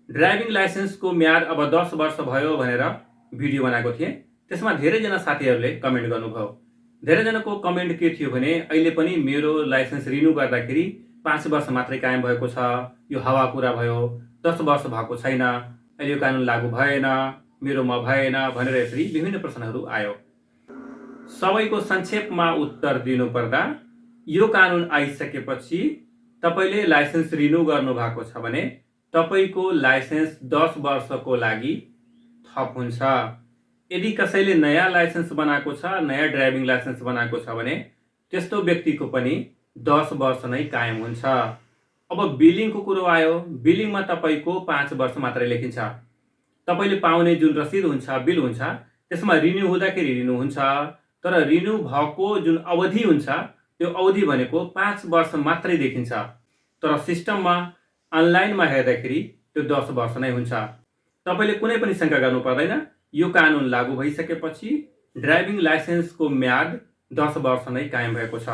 Driving लाइसेन्सको म्याद अब 10 वर्ष भयो भनेर भिडियो बनाएको थिएँ। त्यसमा धेरैजना साथीहरूले कमेन्ट गर्नुभयो। धेरैजनाको कमेन्ट के थियो भने अहिले पनि मेरो लाइसेन्स रिन्यू गर्दाखेरि 5 वर्ष मात्रै कायम भएको छ, यो हावा कुरा भयो, 10 वर्ष भएको छैन, अहिले यो कानुन लागू भएन, मेरोमा भएन भनेर यसरी विभिन्न प्रश्नहरू आयो। सबैको संक्षेपमा उत्तर दिनुपर्दा यो कानुन आइसकेपछि तपाईले लाइसेन्स रिन्यू गर्नु भएको छ भने तपाईको लाइसेन्स 10 वर्षको लागि थप हुन्छ। यदि कसैले नयाँ लाइसेन्स बनाएको छ, नयाँ ड्राइभिङ लाइसेन्स बनाएको छ भने त्यस्तो व्यक्तिको पनि 10 वर्ष नै कायम हुन्छ। अब बिलिङको कुरो आयो। बिलिङमा तपाईको 5 वर्ष मात्रै लेखिन्छ। तपाईले पाउने जुन रसिद हुन्छ, बिल हुन्छ, त्यसमा रिन्यू हुँदाखेरि रिन्यू हुन्छ, तर रिन्यू भएको जुन अवधि हुन्छ त्यो अवधि भनेको 5 वर्ष मात्रै देखिन्छ। तर सिस्टममा अनलाइनमा हेर्दाखेरि त्यो 10 वर्ष नै हुन्छ। तपाईले कुनै पनि शंका गर्नु पर्दैन। यो कानुन लागू भइसकेपछि ड्राइभिङ लाइसेन्सको म्याद 10 वर्ष नै कायम भएको छ।